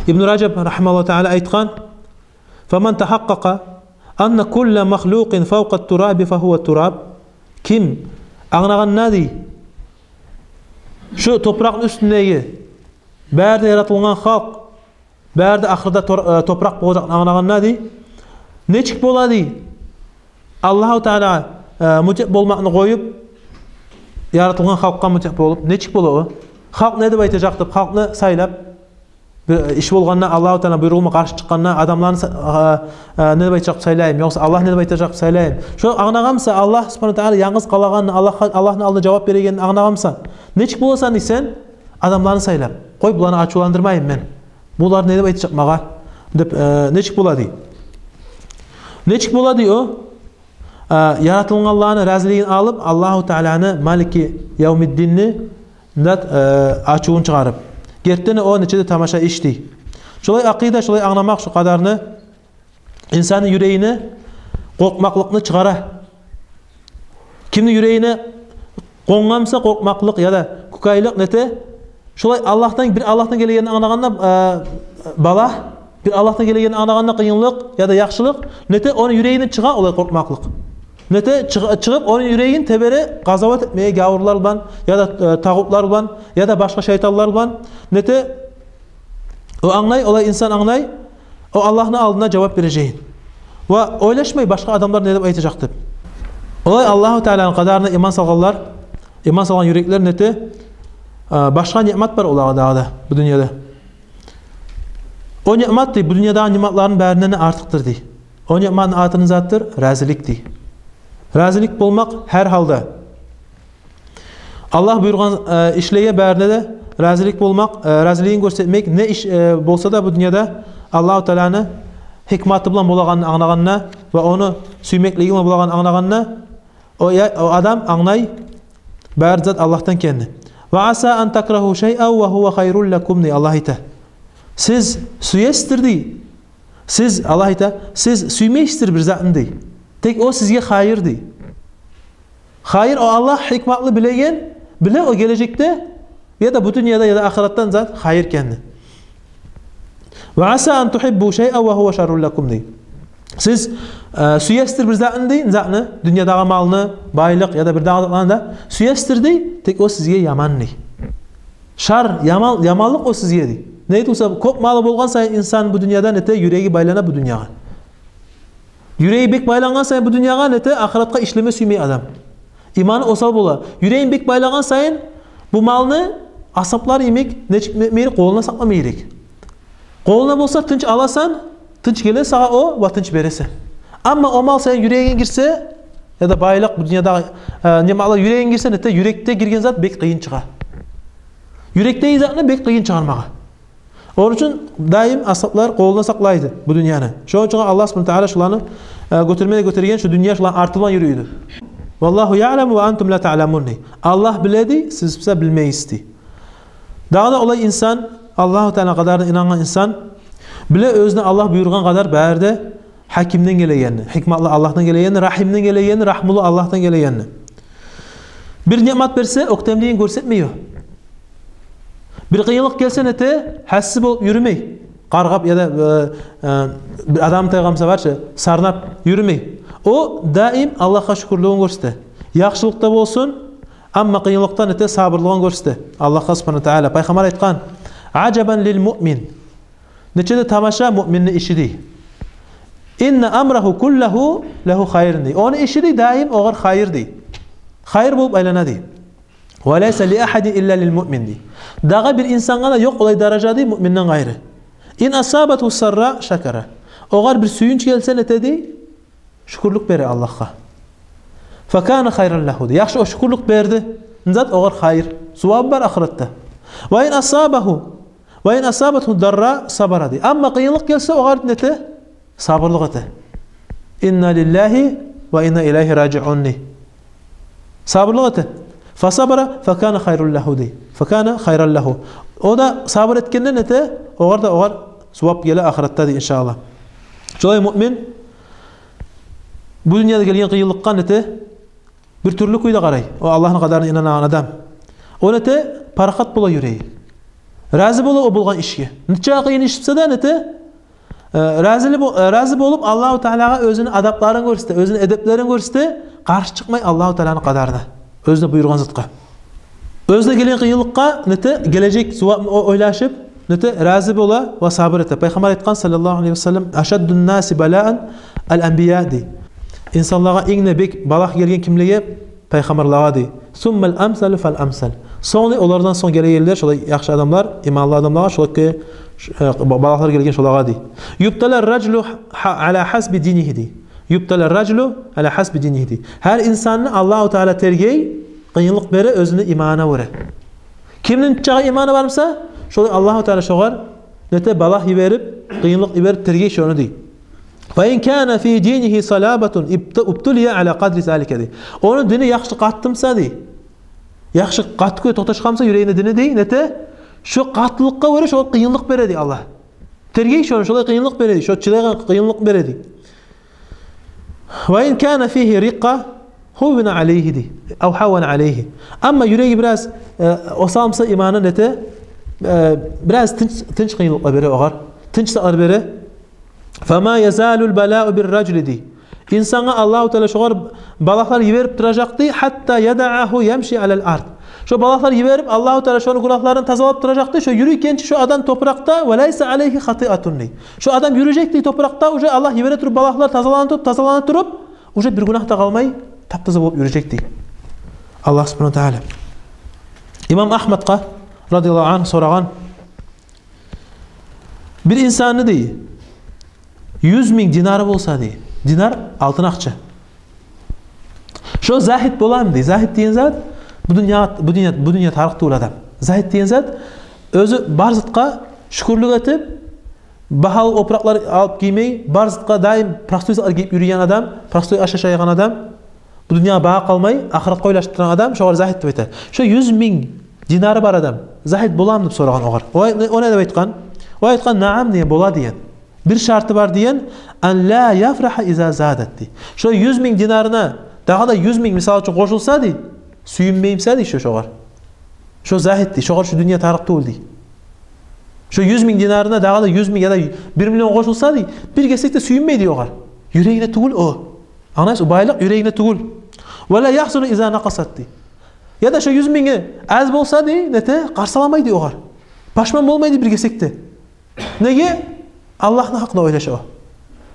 Ибну Ражаб, рагьимагьуллагьу таала, айтгъан: «Фаман тагьакъкъакъа анна кулла махлукъин фавкъат тураби фагьува тураб». Ким англагъанда, дей, шу топуракъны уьстюндеги бары да яратылгъан халкъ, бары да ахырда тор-, э, топуракъ болажакъны англагъанда, дей, нечик бола, дей, Аллагьу Таалагъа, э, мутиъ болмакъны къоюп, яратылгъан халкъгъа мутиъ болуп, нечик бола о? Халкъ не деп айтажакъ деп, халкъны сайлап, бир иш болгъанда, Аллагьу Таала буйругъуна къаршы чыкъгъанда, адамланы са-, э, э, не деп айтажакъ деп сайлайым, ёкъса Аллагь не деп айтажакъ деп сайлайым. Шо англагъанмыса, Аллагь субгьанагьу ва таала янгыз къалагъанны, Аллагь, Аллагьны алдында жавап берегенни англагъанмыса, нечик боласан, дей, сен адамланы сайлап, къой, буланы ачувландырмайым мен. Булар не деп айтажакъ магъа деп, э, нечик бола, дей? Нечик бола, дей, о? Э, яратылгъанланы разилигин алып, Аллагьу Тааланы, Малики явмиддинни, мындат, э, ачувун чыгъарып. Гертиден о нече де тамаша иш, дей. Шолай акъида, шолай англамакъ шу къадарны инсанны юрегине къоркъмакълыкъны чыгъара. Кимни юрегине къонгъанмыса къоркъмакълыкъ яда кукайлыкъ, нете, шолай Аллагьдан, бир Аллагьдан гелегенни англагъанда, э, балагь, бир Аллагьдан гелегенни англагъанда къыйынлыкъ яда яхшылыкъ, нете, ону юрегинден чыгъа олай къоркъмакълыкъ. Нете, чыгъ-, чыгъып, ону юрегин тебере къазават этмеге гавурлар булан, яда, э, тагъутлар булан, яда башгъа шайтанлар булан. Нете, о англай, олай инсан англай, о Аллагьны алдында жавап бережегин. Ва ойлашмай башгъа адамлар не деп айтажакъ деп. Олай Аллагьу Тааланы къадарына иман салгъанлар, иман салгъан юреклер, нете, э, башгъа ниъмат бар олагъа дагъы да бу дюньяда. О ниъмат, дей, бу дюньядагъы ниъматланы барындан артыкъдыр, дей. О ниъматны аты не затдыр? Разилик, дей. Разилик болмакъ гьар гьалда. Аллагь буюргъан, э, ишлеге барына да разилик болмакъ, э, разилигин гёрсетмек, не иш, э, болса да бу дюньяда Аллагьу Тааланы гьикматы булан болагъанын англагъанда ва ону сюймеклиги булан болагъанын англагъанда, о я-, о адам англай бары зат Аллагьдан экенни. «Ва аса ан такрагьу шайъан ва гьува хайрун лакум», дей Аллагь айта. Сиз сюесиздир, дей. Сиз, Аллагь айта, сиз сюймейсиздир бир затны, дей. Тек о сизге хайыр, дей. Хайыр, о Аллагь гьикматлы, билеген, биле о гележекде, яда бу дюньяда, яда ахыратда не зат хайыр экенни. «Ва аса ан тугьиббу шайъан ва гьува шаррун лакум», дей. Сиз, э, сюесиздир бир затны, дей, затны, дюньядагъы малны, байлыкъ яда бирдагъы затланы да сюесиздир, дей, тек о сизге яман, дей. Шар, яман, яманлыкъ о сизге, дей. Неге тюгюл буса, кёп малы болгъан сайын инсан бу дюньяда нете, юреги байлана бу дюньягъа. Юреги бек байлангъан сайын бу дюньягъа нете, ахыратгъа ишлеме сюймей адам. Иманы осал бола. Юрегин бек байлагъан сайын бу малны асгьаплар йимик нечик этмейли, къолуна сакълама герек. Къолуна болса, тынч аласан, тынч геле сагъа о ва тынч бересен. Амма о мал сени юрегинге гирсе, яда байлыкъ, бу дюньядагъы, э, ниъматлар юрегинге гирсе, нете, юрекде гирген зат бек къыйын чыгъа. Юрекдеги затны бек къыйын чыгъармагъа. Ону учун даим асгьаплар къолуна сакълайды бу дюньяны. Шону учун Аллагь субгьанагьу ва тагьала шуланы, э, гётерме де гётерген, шу дюнья шуланы арты булан юрюйдю. «Валлагьу яъламу ва антум ла таъламун», дей. Аллагь биле, дей, сиз буса билмейсиз, дей. Дагъы да олай инсан, Аллагьу Тааланы къадарына инангъан инсан, биле оьзюне Аллагь буюргъан къадар бары да Гьакимден гелегенни, гьикматлы Аллагьдан гелегенни, Рагьимден гелегенни, рагьмулу Аллагьдан гелегенни. Бир ниъмат берсе, оьктемлигин гёрсетмей о. Бир къыйынлыкъ гелсе, нете, гьасси болуп юрюмей. Къаргъап яда, э, э, бир адам тайгъан буса, барча сарнап юрюмей. О даим Аллагьгъа шюкюрлюгюн гёрсете. Яхшылыкъда болсун, амма къыйынлыкъда, нете, сабурлугъун гёрсете Аллагьгъа субгьанагьу ва тагьала. Пайхаммар айтгъан: «Ажабан лил муъмин». Нече де тамаша муъминни иши, дей. «Инна амрагьу куллагьу лагьу хайрун», дей. Ону иши, дей, даим огъар хайыр, дей. Хайыр болуп айлана, дей. «Ва лайса ли агьадин илла лил муъмин», дей. Дагъы бир инсангъа да ёкъ олай даража, дей, муъминден къайры. «Ин асабатгьу сарра шакара». Огъар бир сююнч гелсе, нете, дей, шюкюрлюк бере Аллагьгъа. «Факана хайран лагьу», дей. Яхшы, о шюкюрлюк берди. Не зат? Огъар хайыр. Зувабы бар ахыратда. «Ва ин асабагьу, ва ин асабатгьу дарра сабара», дей. Амма къыйынлыкъ гелсе, огъар, нете, сабурлукъ эте. «Инна лиллагьи ва инна илайгьи ражиъун», дей. Сабурлукъ эте. «Фасабара факана хайран лагьу», дей. «Факана хайран лагьу». О да сабур этгенде, нете, огъар да, огъар зувап геле ахыратда, дей, иншааллагь. Шолай муъмин бу дюньяда гелген къыйынлыкъгъа, нете, бир тюрлю кюйде къарай. О Аллагьны къадарына инанагъан адам. О, нете, парахат бола юреги. Рази бола о болгъан ишге. Нече къыйын иш буса да, нете, э, рази бо-, э, рази болуп, Аллагьу Таалагъа оьзюню адапларын гёрсете, оьзюню эдеплерин гёрсете, къаршы чыкъмай Аллагьу Тааланы къадарына, оьзюне буюргъан затгъа. Оьзюне гелген къыйынлыкъгъа, нете, гележек зувапны о-, ойлашып, нете, рази бола ва сабур эте. Пайхаммар айтгъан, саллаллагьу алайгьи ва саллам: «Ашаддун наси балаан ал анбия», дей. Инсанлагъа инг де бек балагь гелген кимлеге? Пайхаммарлагъа, дей. «Суммал амсалу фал амсал». Сонг, дей, олардан сонг гелегенлер, шолай яхшы адамлар, иманлы адамлагъа, шолай ки, ш-, э, ба-, балагьлар гелген шолагъа, дей. «Юбтала ражулу гьа-, ала гьасби динигьи», дей. «Юбтала ражулу ала гьасби динигьи», дей. Гьар инсанны Аллагьу Таала тергей, къыйынлыкъ бере оьзюню иманына гёре. Кимни нечакъы иманы бар буса, шолай Аллагьу Таала шогъар, нете, балагь йиберип, къыйынлыкъ йиберип тергей шону, дей. «Фа ин кана фи динигьи салабатун ибт-, убтулия ала къадри залика», дей. Ону дини яхшы къатты буса, дей. Яхшы къатты кюйде токъташгъан буса юрегинде дини, дей, нете, шо къаттылыкъгъа гёре шогъар къыйынлыкъ бере, дей, Аллагь. Тергей шону, шолай къыйынлыкъ бере, дей, шо чыдайгъан къыйынлыкъ бере, дей. «Ва ин кана фигьи рикъа гьуввина алайгьи», дей. «Ав гьаввана алайгьи». Амма юреги бираз, э, осал буса иманы, нете, э, бираз тынч, тынч къыйынлыкъла бере огъар. Тынч затлар бере. «Фама язалул балау бир ражули», дей. Инсангъа Аллагьу Таала шогъар балагьлар йиберип туражакъ, дей, «гьатта ядаагьу ямши алал ард». Шо балагьлар йиберип, Аллагьу Таала шону гюнагьларын тазалап туражакъ, дей, шо юрюйгенче шо адам топуракъда, «ва лайса алайгьи хатиатун», дей. Шо адам юрюжек, дей, топуракъда, уже Аллагь йибере туруп балагьлар тазалана туруп, тазалана туруп, уже бир гюнагь да къалмай, таптаза болуп юрюжек, дей. Аллагь субгьанагьу ва тагьала. Имам Агьмадгъа, радияллагьу ангьу, сорагъан: Бир инсанны, дей, юз минг динары болса, дей, динар — алтын акъча. Шо загьит боламы, дей? Загьит деген зат — бу дюнья, бу дюнья, бу дюнья тарыкъ тюгюл адам. Загьит деген зат — оьзю бар затгъа шюкюрлюк этип, багьалы опуракълар алып гиймей, бар затгъа даим простой затлар гийип юрюйген адам, простой аш ашайгъан адам, бу дюньягъа багъып къалмай, ахыратгъа ойлашып турагъан адам, шогъар загьит деп айта. Шо юз минг динары бар адам загьит боламы деп сорагъан огъар. О, о не деп айтгъан? О айтгъан: «Наам», — деген, — «бола», — деген. «Бир шарты бар», — деген: «Ан ла яфрагьа иза задат», — дей. Шо юз минг динарына дагъы да юз минг, мисал учун, къошулса, дей, сююнмеймисе, дей, шо шогъар. Шо загьит, дей, шогъар шо дюнья тарыкъ тюгюл, дей. Шо юз минг динарына дагъы да юз минг яда бир миллион къошулса, дей, бир гесек де сююнмей, дей, огъар. Юрегине тюгюл о. Англайсыз, о байлыкъ юрегине тюгюл. «Ва ла яхзуну иза накъасат», — дей. Яда шо юз минги аз болса, дей, нете, къарсаламай, дей, огъар. Пашман болмай, дей, бир гесек де. Неге? Аллагьны гьакъында ойлаша о.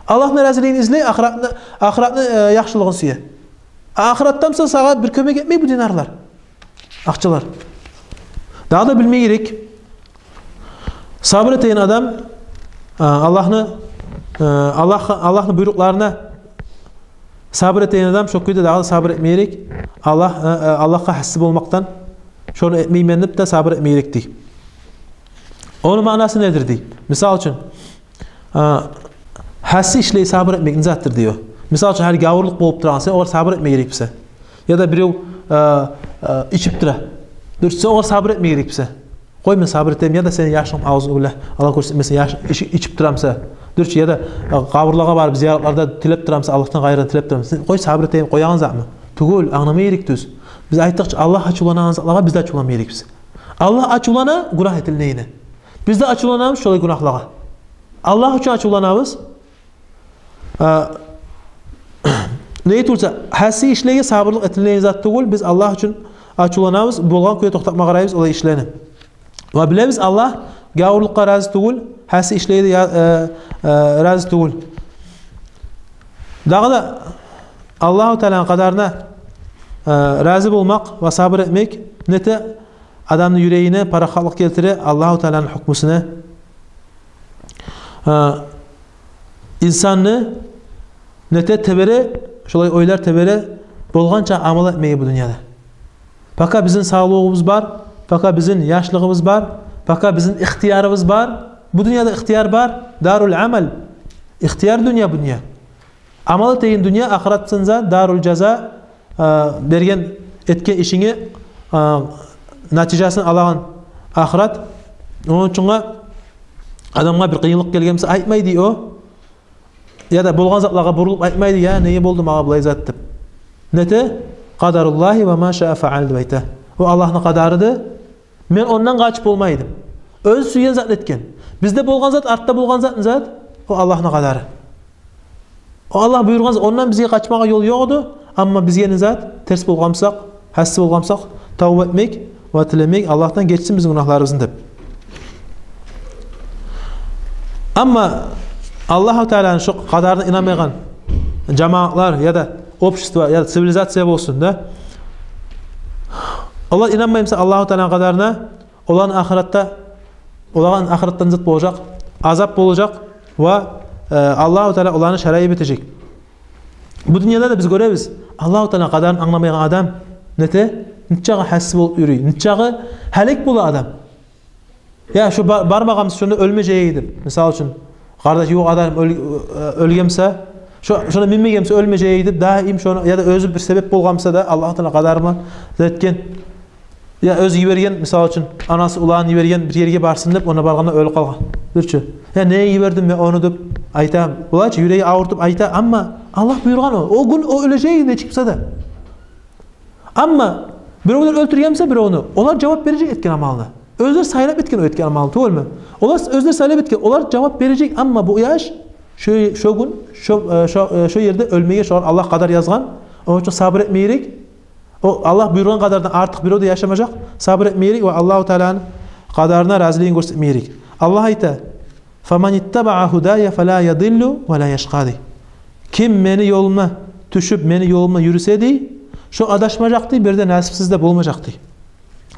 Аллагьны разилигин излей, ахыратны, ахыратны, э, яхшылыгъын сюе. А ахыратда буса сагъа бир кёмек этмей бу динарлар, акъчалар. Дагъы да билме герек. Сабур этеген адам, э, Аллагьны, э, Аллагь, Аллагьны буйрукъларына сабур этеген адам шо кюйде дагъы да сабур этме герек. Аллагь, э, э, Аллагьгъа гьасси болмакъдан, шону этмеймен деп де сабур этме герек, дей. Ону маънасы недир, дей? Мисал учун, э, гьасси ишлей сабур этмек не затдыр, дей о. Мисал учун, гьали гявурлукъ болуп турагъан, сен огъар сабур этме герек буса. Яда бирев, э, э, ичип тура. Дюр чю, сен огъар сабур этме герек буса. Къой, мен сабур этейим, яда сени яшынг авзунг, биле, Аллагь гёрсетмесин, яш, ич-, ичип турамса. Дюр чю, яда, э, къабурлагъа барып, зияратларда тилеп турамса, Аллагьдан къайры тилеп турамса. Сен къой, сабур этейим, къоягъан затмы? Тюгюл, англама герек тюз. Биз айтдыкъ чы, Аллагь ачувланагъан затлагъа биз де ачувланма герекбиз. Аллагь ачувлана гюнагь этилгенге. Биз де ачувланабыз шолай гюнагьлагъа. Аллагь учун ачувланабыз. А, не айтып турса, гьасси ишлеге сабурлукъ этилинеген зат тюгюл, биз Аллагь учун ачувланабыз, болгъан кюйде токътатма къарайбыз олай ишлени. Ва билебиз, Аллагь гявурлукъгъа рази тюгюл, гьасси ишлеге де я-, э, э, рази тюгюл. Дагъы да Аллагьу Тааланы къадарына, э, рази болмакъ ва сабур этмек нете, адамны юрегине парахатлыкъ гелтире, Аллагьу Тааланы гьукмусуна. Э, инсанны нете, тебере, шолай ойлар тебере, болгъанча амал этмеге бу дюньяда. Пока бизин савлугъубуз бар, пока бизин яшлыгъыбыз бар, пока бизин ихтиярыбыз бар, бу дюньяда ихтияр бар, дарул амал, ихтияр дюнья бу дюнья. Амал этеген дюнья, ахырат сынза, дарул жаза, э, берген, этген ишинге, э, натижасын алагъан ахырат. Ону учун адамгъа бир къыйынлыкъ гелген буса, айтмай, дей, о. Яда болгъан затлагъа бурулуп айтмай, дей: «Я, неге болду магъа булай зат?» — деп. Нете? «Къадаруллагьи ва ма шаа фаал», — деп айта. О Аллагьны къадары эди, мен ондан къачып болмай эдим. Оьзю сюйген затны этген. Бизде болгъан зат, артда болгъан зат не зат? О Аллагьны къадары. О Аллагь буюргъан зат, ондан бизге къачмагъа ёл ёкъ эди. Амма бизге не зат? Терс болгъан бусакъ, гьасси болгъан бусакъ, тавба этмек ва тилемек Аллагьдан гечсин бизин гюнагьларыбызны деп. Амма Аллагьу Тааланы шо къадарына инанмайгъан жамаатлар яда общество, яда цивилизация болсун да, олар инанмай буса Аллагьу Тааланы къадарына, оланы ахыратда, олагъа ахыратда зат болажакъ, азап болажакъ ва, э, Аллагьу Таала оланы шарайып этежек. Бу дюньяда да биз гёребиз, Аллагьу Тааланы къадарын англамайгъан адам нете, нечакъы гьасси болуп юрюй, нечакъы гьалек бола адам. Я, шо бар-, бармагъан буса, шонда оьлмежек эди деп. Мисал учун, къардаш, ювукъ адам оьл-, э, оьлген буса, шо-, шонда минмеген буса, оьлмежек эди деп, даим шону, яда оьзю бир себеп болгъан буса да, Аллагьу Таала къадары булан зат этген. Я оьзю йиберген, мисал учун, анасы уланын йиберген бир ерге барсын деп, онда баргъанда оьлюп къалгъан. Дюр чю. Я неге йибердим мен ону деп айта. Булай чы юреги авуртуп айта, амма Аллагь буюргъан о. О гюн о оьлежек эди нечик буса да. Амма биревлер оьлтюрген буса биревню, олар жавап бережек этген амалына. Оьзлер сайлап этген о этген амалны, тюгюлмю? Олар с-, оьзлер сайлап этген, олар жавап бережек, амма бу яш шо, шо гюн, шо, э, шо, э, шо ерде оьлмеге шогъар Аллагь къадар язгъан. Ону учун сабур этме герек. О Аллагь буюргъан къадардан артыкъ бирев де яшамажакъ. Сабур этме герек ва Аллагьу Тааланы къадарына разилигин гёрсетме герек. Аллагь айта: «Фаман иттабаа гьудая фала ядиллу ва ла яшкъа», — дей. Ким мени ёлума тюшюп, мени ёлумда юрюсе, дей, шо адашмажакъ, дей, бир де насипсиз де болмажакъ, дей.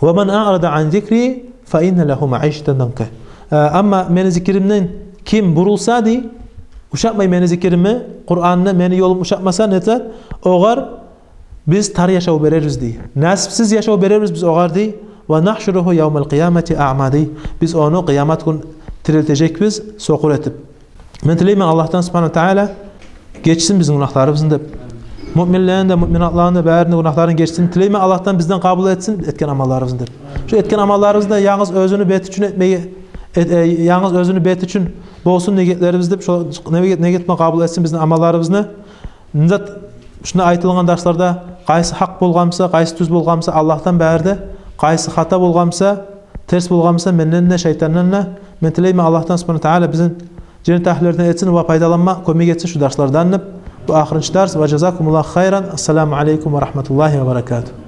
«Ва ман аърада ан зикри фа инна лагьу маишатан данка». Э, амма мени зикиримден Ким бурулса, дей, ушатмай мени зикириме, Къуранны, мени ёлум ушатмаса, не зат, огъар биз тар яшав берербиз, дей. Насипсиз яшав берербиз биз огъар, дей. «Ва нахшуругьу явмал къиямати аъма», дей. Биз ону къыямат гюн тирилтежекбиз сокъур этип. Мен тилеймен Аллагьдан субгьанагьу ва таала гечсин бизин гюнагьларыбызны деп. Муъминлени де, муъминатланы да барын да гюнагьларын гечсин. Тилеймен Аллагьдан бизден къабул этсин этген амалларыбызны деп. Шу этген амалларыбызны да янгыз оьзюню бети учун этмеге, эт-, э, янгыз оьзюню бети учун болсун негетлерибиз деп, шо негет, негет булан къабул этсин бизин амалларыбызны. Не зат, шунда айтылгъан дарсларда къайсы гьакъ болгъан буса, къайсы тюз болгъан буса, Аллагьдан бары да, къайсы хата болгъан буса, терс болгъан буса, менден де, шайтандан да. Мен тилеймен Аллагьдан субгьанагьу ва таала бизин женнет агьлюлерден этсин ва пайдаланма кёмек этсин шу дарслардан деп. Бу ахырынчы дарс. Ва жазакумуллагьу хайран. Ассаламу алейкум ва рагьматуллагьи ва баракатугь.